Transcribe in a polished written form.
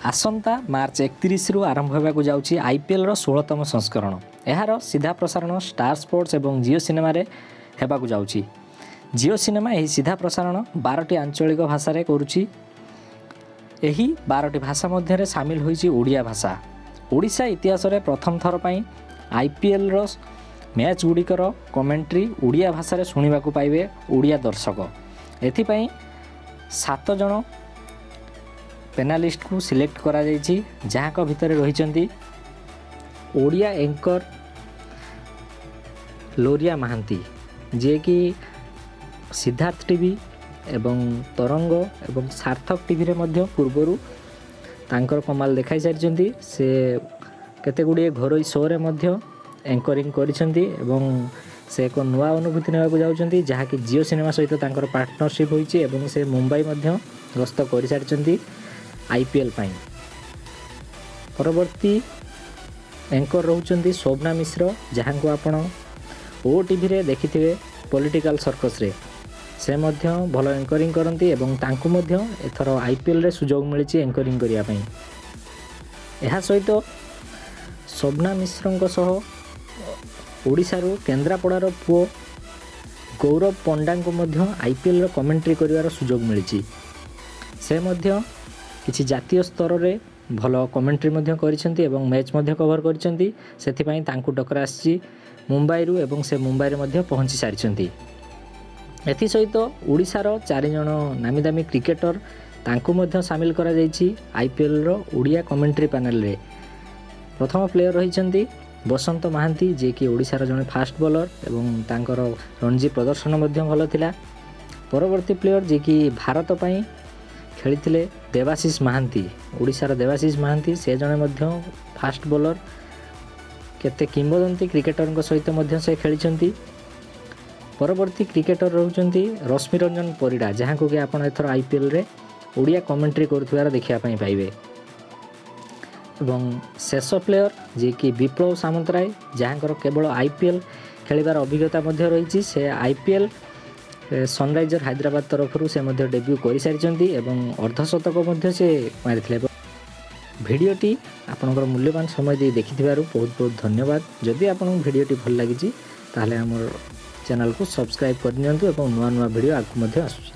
ଆସନ୍ତା ମାର୍ଚ୍ଚ 31ରୁ ଆରମ୍ଭ ହେବାକୁ ଯାଉଛି ଆଇପିଏଲ୍ର 16ତମ ସଂସ୍କରଣ। ଏହାର ସିଧା ପ୍ରସାରଣ ଷ୍ଟାର ସ୍ପୋର୍ଟସ୍ ଏବଂ ଜିଓ ସିନେମାରେ ହେବାକୁ ଯାଉଛି। ଜିଓ ସିନେମା ଏହି ସିଧା ପ୍ରସାରଣ 12ଟି ଆଞ୍ଚଳିକ ଭାଷାରେ କରୁଛି। ଏହି 12ଟି ଭାଷା ମଧ୍ୟରେ ସାମିଲ ହୋଇଛି ଓଡ଼ିଆ ଭାଷା। ଓଡ଼ିଶା ଇତିହାସରେ ପ୍ରଥମ ଥର ପାଇଁ ଆଇପିଏଲ୍ର ମ୍ୟାଚ୍ ଗୁଡ଼ିକର କମେଣ୍ଟ୍ରି ଓଡ଼ିଆ ଭାଷାରେ ଶୁଣିବାକୁ ପାଇବେ ଓଡ଼ିଆ ଦର୍ଶକ। ଏଥିପାଇଁ ସାତ ଜଣ ପେନାଲିଷ୍ଟକୁ ସିଲେକ୍ଟ କରାଯାଇଛି, ଯାହାଙ୍କ ଭିତରେ ରହିଛନ୍ତି ଓଡ଼ିଆ ଏଙ୍କର ଲୋରିଆ ମହାନ୍ତି, ଯିଏକି ସିଦ୍ଧାର୍ଥ ଟିଭି ଏବଂ ତରଙ୍ଗ ଏବଂ ସାର୍ଥକ ଟିଭିରେ ମଧ୍ୟ ପୂର୍ବରୁ ତାଙ୍କର କମାଲ ଦେଖାଇ ସାରିଛନ୍ତି। ସେ କେତେ ଗୁଡ଼ିଏ ଘରୋଇ ଶୋରେ ମଧ୍ୟ ଏଙ୍କରିଂ କରିଛନ୍ତି ଏବଂ ସେ ଏକ ନୂଆ ଅନୁଭୂତି ନେବାକୁ ଯାଉଛନ୍ତି, ଯାହାକି ଜିଓ ସିନେମା ସହିତ ତାଙ୍କର ପାର୍ଟନରସିପ୍ ହୋଇଛି ଏବଂ ସେ ମୁମ୍ବାଇ ମଧ୍ୟ ଗସ୍ତ କରିସାରିଛନ୍ତି ଆଇପିଏଲ୍ ପାଇଁ। ପରବର୍ତ୍ତୀ ଏଙ୍କର ରହୁଛନ୍ତି ଶୋଭନା ମିଶ୍ର, ଯାହାଙ୍କୁ ଆପଣ ଓ ଟିଭିରେ ଦେଖିଥିବେ ପଲିଟିକାଲ ସର୍କସରେ। ସେ ମଧ୍ୟ ଭଲ ଏଙ୍କରିଂ କରନ୍ତି ଏବଂ ତାଙ୍କୁ ମଧ୍ୟ ଏଥର ଆଇପିଏଲ୍ରେ ସୁଯୋଗ ମିଳିଛି ଏଙ୍କରିଂ କରିବା ପାଇଁ। ଏହା ସହିତ ଶୋଭନା ମିଶ୍ରଙ୍କ ସହ ଓଡ଼ିଶାରୁ କେନ୍ଦ୍ରାପଡ଼ାର ପୁଅ ଗୌରବ ପଣ୍ଡାଙ୍କୁ ମଧ୍ୟ ଆଇପିଏଲ୍ର କମେଣ୍ଟ୍ରି କରିବାର ସୁଯୋଗ ମିଳିଛି। ସେ ମଧ୍ୟ କିଛି ଜାତୀୟ ସ୍ତରରେ ଭଲ କମେଣ୍ଟ୍ରି ମଧ୍ୟ କରିଛନ୍ତି ଏବଂ ମ୍ୟାଚ୍ ମଧ୍ୟ କଭର୍ କରିଛନ୍ତି। ସେଥିପାଇଁ ତାଙ୍କୁ ଡକରା ଆସିଛି ମୁମ୍ବାଇରୁ ଏବଂ ସେ ମୁମ୍ବାଇରେ ମଧ୍ୟ ପହଞ୍ଚି ସାରିଛନ୍ତି। ଏଥିସହିତ ଓଡ଼ିଶାର ଚାରିଜଣ ନାମୀ ଦାମୀ କ୍ରିକେଟର, ତାଙ୍କୁ ମଧ୍ୟ ସାମିଲ କରାଯାଇଛି ଆଇପିଏଲ୍ର ଓଡ଼ିଆ କମେଣ୍ଟ୍ରି ପ୍ୟାନେଲରେ। ପ୍ରଥମ ପ୍ଲେୟର ରହିଛନ୍ତି ବସନ୍ତ ମହାନ୍ତି, ଯିଏକି ଓଡ଼ିଶାର ଜଣେ ଫାଷ୍ଟ ବୋଲର ଏବଂ ତାଙ୍କର ରଣଜୀ ପ୍ରଦର୍ଶନ ମଧ୍ୟ ଭଲ ଥିଲା। ପରବର୍ତ୍ତୀ ପ୍ଲେୟର, ଯିଏକି ଭାରତ ପାଇଁ ଖେଳିଥିଲେ, ଦେବାଶିଷ ମହାନ୍ତି। ଓଡ଼ିଶାର ଦେବାଶିଷ ମହାନ୍ତି, ସେ ଜଣେ ମଧ୍ୟ ଫାଷ୍ଟ ବୋଲର। କେତେ କିମ୍ବଦନ୍ତୀ କ୍ରିକେଟରଙ୍କ ସହିତ ମଧ୍ୟ ସେ ଖେଳିଛନ୍ତି। ପରବର୍ତ୍ତୀ କ୍ରିକେଟର ରହୁଛନ୍ତି ରଶ୍ମିରଞ୍ଜନ ପରିଡ଼ା, ଯାହାକୁ କି ଆପଣ ଏଥର ଆଇପିଏଲ୍ରେ ଓଡ଼ିଆ କମେଣ୍ଟ୍ରି କରୁଥିବାର ଦେଖିବା ପାଇଁ ପାଇବେ। ଏବଂ ଶେଷ ପ୍ଲେୟର, ଯିଏକି ବିପ୍ଳବ ସାମନ୍ତରାୟ, ଯାହାଙ୍କର କେବଳ ଆଇପିଏଲ୍ ଖେଳିବାର ଅଭିଜ୍ଞତା ମଧ୍ୟ ରହିଛି। ସେ ଆଇପିଏଲ୍ ସନରାଇଜର ହାଇଦ୍ରାବାଦ ତରଫରୁ ସେ ମଧ୍ୟ ଡେବ୍ୟୁ କରିସାରିଛନ୍ତି ଏବଂ ଅର୍ଦ୍ଧଶତକ ମଧ୍ୟ ସେ ମାରିଥିଲେ। ଭିଡ଼ିଓଟି ଆପଣଙ୍କର ମୂଲ୍ୟବାନ ସମୟ ଦେଇ ଦେଖିଥିବାରୁ ବହୁତ ବହୁତ ଧନ୍ୟବାଦ। ଯଦି ଆପଣଙ୍କୁ ଭିଡ଼ିଓଟି ଭଲ ଲାଗିଛି, ତାହେଲେ ଆମର ଚ୍ୟାନେଲକୁ ସବସ୍କ୍ରାଇବ୍ କରିନିଅନ୍ତୁ ଏବଂ ନୂଆ ନୂଆ ଭିଡ଼ିଓ ଆଗକୁ ମଧ୍ୟ ଆସୁଛି।